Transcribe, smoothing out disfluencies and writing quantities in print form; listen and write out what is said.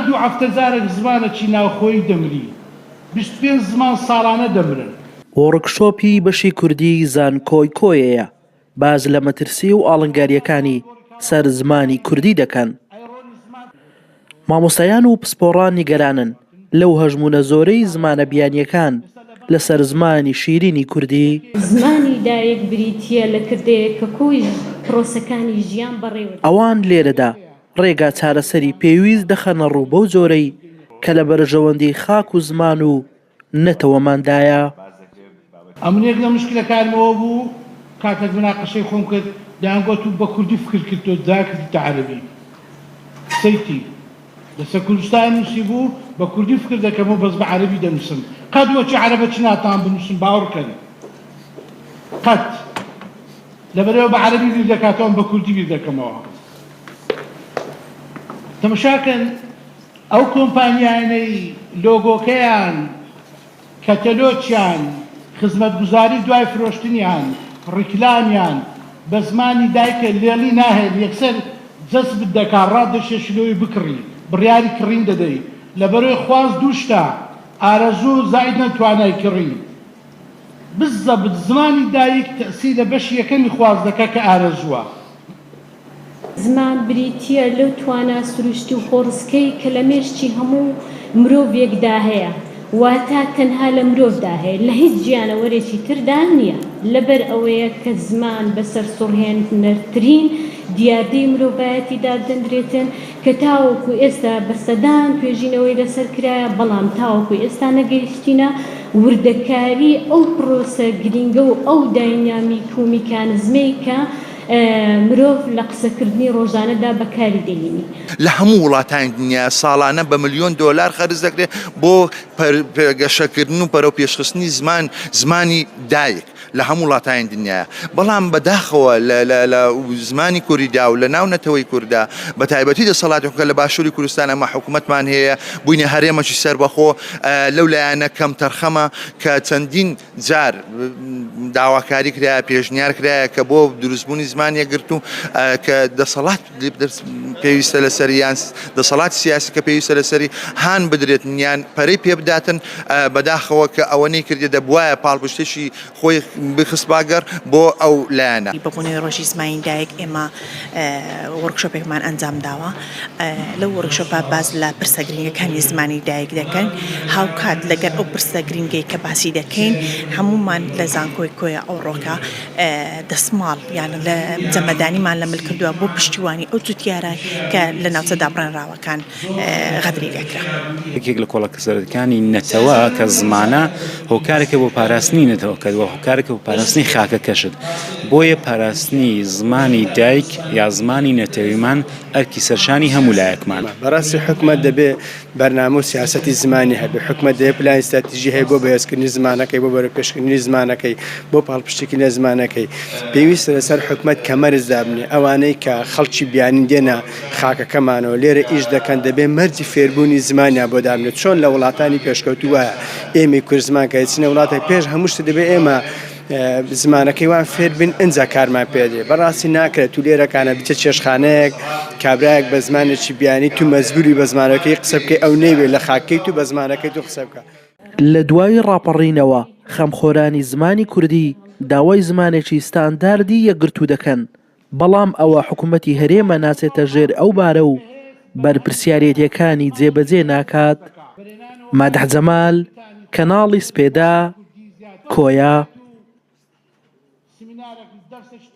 دوو هەفتە جارێک زمانەکی ناوخۆیی دەمری، 25 زمان ساڵانە دەمرن. وۆڕکشۆپی بەشی کوردی زانکۆی کۆیەیە باس لە مەترسی و ئاڵنگارییەکانی سەر زمانی کوردی دەکەن. مامۆستایان و پسپۆڕان نیگەرانن لەو هەژموونە زۆرەی زمانە بیانییەکان لەسەر زمانی شیرینی کوردی. زمانی دایک بریتییە لە کردەیەک کە کۆی پرۆسەکانی ژیان بەڕێوە دەبات. ئەوان لێرەدا ڕێگا چارەسەری پێویست دەخەنە ڕوو بەو جۆرەی کە لە بەرژەوەندی خاک و زمان و نەتەوەماندایە. ئەمن یەک لە مشکلەکانم ئەوە بوو کاتێک مناقەشەی خۆم کرد دەیان گۆت تو بە کوردی فکر کردتۆ جا کردیتە عەرەبی قسەیتی لەسەر کوردستان نووسیبوو بە کوردی فکر دەکەمەوە بەس بە عەرەبی دەنووسم قەت وەکی عەرەبەکی ناتوانم بنووسم باوەڕ کەن قەت لەبەرئەوە بە عەرەبی بیر دەکاتەوە ئەم بە کوردی بیر دەکەمەوە تەمەشاکەن ئەو کۆمپانیانەی لۆگۆکەیان، کەتەلۆکیان، خزمەتگوزاری دوای فرۆشتنیان، ڕیکلامیان بە زمانی دایکە لێڵی ناهێن یەکسەر جەزبت دەکا ڕاتدەکێشی لەوەی بکڕی بڕیاری کڕین دەدەی لەبەرئەوەی خواست دوو شتە ئارەزوو زائیدەن توانای کڕین بزەبت زمانی دایک تەئسیر لە بەشی یەکەمی خواست دەکا کە ئارەزووە. زمان بریتییە لەو توانا سروشتی و خۆڕسکەی کە لە مێشکی هەموو مرۆڤێکدا هەیە، واتە تەنها لە مرۆڤدا هەیە، لە هیچ گیانەوەرێکی تردا نییە. لەبەر ئەوەیە کە زمان بە سەرسوڕهێنەرترین دیاردەی مرۆڤایەتی دادەنرێتن کە تاوەکو ئێستا بە سەدان توێژینەوەی لەسەر کرایە، بەڵام تاوەکو ئێستا نەگەیشتینە وردەکاری ئەو پرۆسە گرینگە و ئەو داینامیک و میکانزمەی کە مرۆڤ لە قسەکردنی ڕۆژانەدا بەکاری دەهینی. لە هەموو وڵاتانی دنیا ساڵانە بە ملیۆن دۆلار خەرج دەکرێت بۆ گەشەکردن و پەرەو پێشخستنی زمان زمانی دایک لە هەموو وڵاتانی دنیاە بەڵام بەداخەوە لە زمانی کوردیدا و لە ناو نەتەوەی کووردا بە تایبەتی دەسەڵاتی حکە لە باشووری کوردستان ئەمە حکوومەتمان هەیە بووینە هەرێمەکی سەربەخۆ لەو لایەنە کەم تەرخەمە کە چەندین جار داواکاری کرایە، پێشنیار کرایە کە بۆ دروستبوونی زمان یەکگرتوو کە دەسەڵات پێویستە لەسەری یان دەسەڵاتی سیاسی کە پێویستە لەسەری هان بدرێت یان پەرەی پێ بداتن بەداخەوە کە ئەوە نەیکردێ دەبوایە پاڵپشتێکی خۆی بخستباگەڕ بۆ ئەو لایەنە. بە بۆنەی ڕۆژی زمانی دایک ئێمە وۆرکشۆپێکمان ئەنجام داوە. لەو وۆرکشۆپە باس لە پرسە گرنگەکانی زمانی دایک دەکەن، هاوکات لەگەر ئەو پرسە گرنگەی کە باسی دەکەین هەموومان لە زانکۆی کۆیە ئەوڕۆکە دەسماڵ یان لە جەمەدانیمان لە مل کردووە بۆ پشتیوانی ئەو جوتیارە کە لە ناوچە دابڕێنراوەکان غەدری لێکرا. یەکێک لە کۆڵەکە سەرەکیەکانی نەتەوە کە زمانە هۆکارێکە بۆ پاراستنی نەتەوەکەت و هۆکارێکە بۆ پاراستنی خاکەکەشت بۆیە پاراستنی زمانی دایک یا زمانی نەتەویمان ئەرکی سەرشانی هەموو لایەکمانە. بەڕاستی حکومەت دەبێ بەرنامە و سیاسەتی زمانی هەبێ، حکومەت دەبێ پلانی ستراتیژی هەیە بۆ بەهێزکردنی زمانەکەی، بۆ بەرەوپێشکردنی زمانەکەی، بۆ پاڵپشتیکردنی لە زمانەکەی. پێویستە لەسەر حکومەت کە مەرج دابنێ، ئەوانەی کە خەڵکی بیانین دێنە خاکەکەمانەوە لێرە ئیش دەکەن دەبێ مەرجی فێربوونی زمانیان بۆ دابنێ، چۆن لە وڵاتانی پێشکەوتوو وایە ئێمەی کورد زمان کە دەچینە وڵاتێک پێش هەموو شتێک دەبێ ئێمە زمانەکەی وان فێر بین ئینجا کارمان پێ دێ بەڕاستی ناکرێت تو لێرەکانە بچە چێشخانەیەک کابرایەک بە زمانێکی بیانی تو مەجبوری بە زمانەکەی قسە بکەی ئەو نەیوێ لە خاکەی تو بە زمانەکەی تو قسە بکە. لە دوای ڕاپەڕینەوە خەمخۆرانی زمانی کوردی داوای زمانێکی ستانداردی یەکگرتوو دەکەن، بەڵام ئەوە حکومەتی هەرێمە ناچێتە ژێر ئەو بارە و بەرپرسیارێتیەکانی جێبەجێ ناکات. مادح جەمال، کەناڵی سپێدە، کۆیە.